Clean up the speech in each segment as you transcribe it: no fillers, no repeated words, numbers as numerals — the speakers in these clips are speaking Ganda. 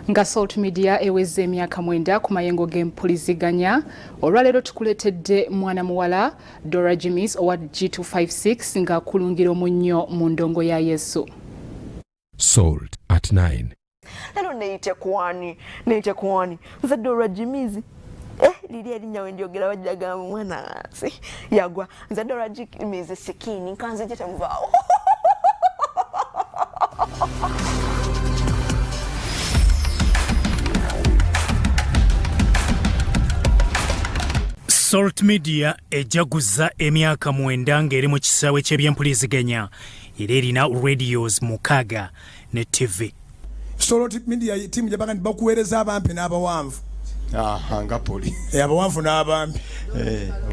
Nga Salt Media ewezza emyaka mwenda ku mayengo g'empuliziganya, olwaleero tukuleetedde mwana muwala Dora Jimis owa G256 ng'akulungira omunnyo mu ndongo ya Yesu. Salt at 9. Leero neyite kwani, neyite kwani nze Dora Jimis. Liri erinnya wendyogera bajjagamba omwana wansi yagwa. Nze Dora Jimis sikini nkanzije temuvaawo. Salt Media ejaguza emyaka 9 ng'eri mu kisaawe ky'ebyempuliziganya era erina radios 6 ne TV. Salt Media team gye bagamba bakuweereza abampi n'abawanvu. Aha, nga poli. Abawanvu n'abampi.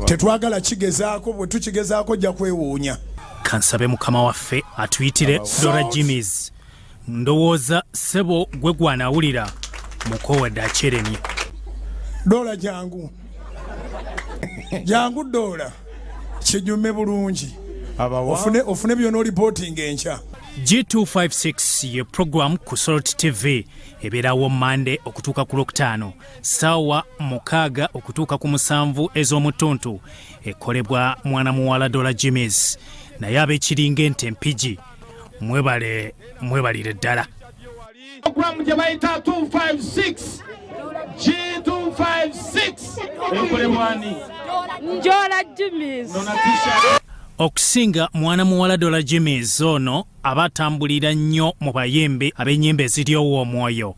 Tetwagala kigezaako, bwe tukigezaako ojja kwewuunya. Kansabe mukama waffe atuyitire Dora Jimis. Ndowooza ssebo gwe gwanaawulira mukowadde akyeremye. Dora jangu. Jangu Dora. Kinyume bulungi. Ofune byonna olipootinga enkya. G256 ye program ku Salt TV ebeerawo Monday okutuuka ku Lwokutaano ssaawa 6 okutuuka ku 7 ez'omutuntu, ekolebwa mwana muwala Dora Jimis. Naye ab'ekiringa ente Mpigi mwebale, mwebalire ddala. Program gye bayita 256 G256 ekolebwa ani? Dora Jimis. Okusinga mwana muwala Dora Jimis ono aba atambulira nnyo mu bayimbi ab'ennyimba eziryowa omwoyo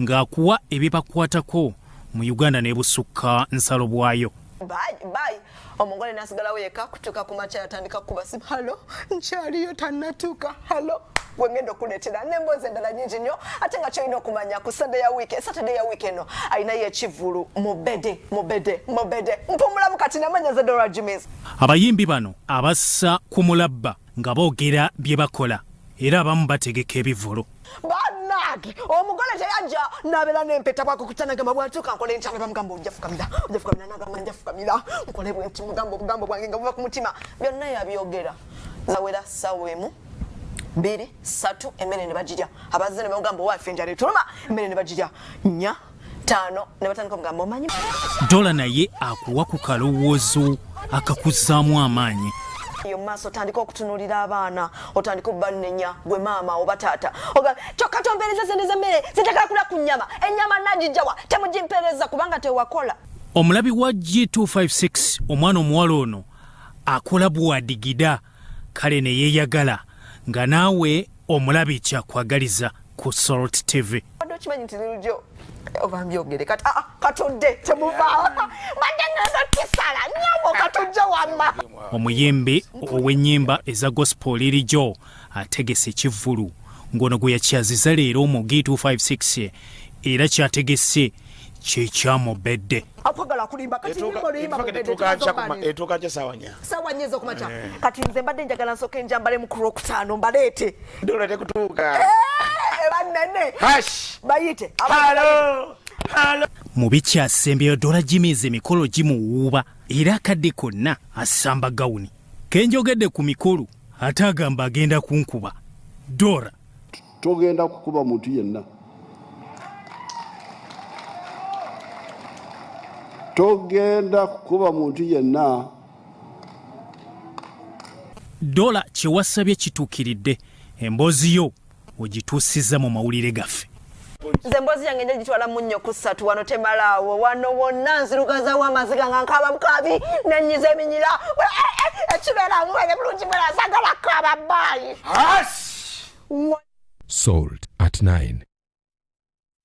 ng'akuwa ebibakwatako mu Uganda n'ebusukka nsalo bwayo. Bye, bye. Omugole n'asigalawo yekka kutuuka ku makya yatandika kukuba simu, halo nkyaliyo tannatuuka, halo gwe ngenda okuleetera n'emboozi endala nnyingi nnyo. Ate nga kyolina okumanya ku Sunday ya wiiki, Saturday ya wiiki eno alinayo ekivvulu mubede, mubede, mubede. Mpumulamu kati namanya nze Dora Jimis. Abayimbi bano abassa ku mulabba nga boogera bye bakola era abamu bategeka ebivvulu. Bannange omugole teyajja n'abeera n'empeta bw'akukuta n'agamba bw'atuuka nkole ntya, ne bamugamba ojja fukamira, ojja fukamira, n'agamba nja fukamira nkole bwe nti, mugamba obugambo bwange nga buva ku mutima, byonna yabyogera. Zawera ssaawa 1, 2, 3, emmere ne bagirya. Abazze ne bamugamba owaffe enjala etuluma, emmere ne bagirya. 4, 5, ne batandika okugamba omanyi. Dora naye akuwa ku kalowoozo akakuzzaamu amaanyi. Yo maaso otandika okutunuulira abaana, otandika okubanenya gwe maama oba taata. Oga kyokka tompeereza sente z'emmere, sinjagala kulya ku nnyama, ennyama nagijjawa, temugimpeereza kubanga tewakola. Omulabi wa G256 omwana omuwala ono akola bwadigida kale ne yeeyagala nga naawe omulabi kyakwagaliza ku Salt TV. Wadde okimanyi nti Lil Joe oba mbyogere kati, katudde temuvaawo. Mbadde ngenda kisala nnyabo katujje wamma. Omuyimbi ow'ennyimba eza gospel Lil Joe ategese ekivvulu ng'ono gwe yakyaziza leero mu G256 era kyategese kye kyamubedde. Akwagala kulimba kati nyimbo luyimba mubedde Etuuka nkya ssaawa nnya. Ssaawa nnya ez'okumakya. Kati nze mbadde njagala nsooke njambale mu ku Lwokutaano mbaleete. Dola tekutuuka. Bannene. Hash. Bayite. Halo. Halo. Mu bikyasembyeyo Dora Jimis emikolo gimuwuuba era akadde konna asamba gawuni. Kenjogedde ku mikolo ate agamba agenda kunkuba. Dora. Togenda kukuba muntu yenna. Togenda kukuba muntu yenna. Dola kye wasabye kituukiridde, emboozi yo ogituusizza mu mawulire gaffe. Nze emboozi yange nja gitwala mu nnyo ku ssatu wano temalaawo, wano wonna nzirugazawo amaziga nga nkaaba bukaabi nennyiza eminyira. Ekibeera mubeere bulungi mwera sagala kaaba bbaayi. Salt at 9.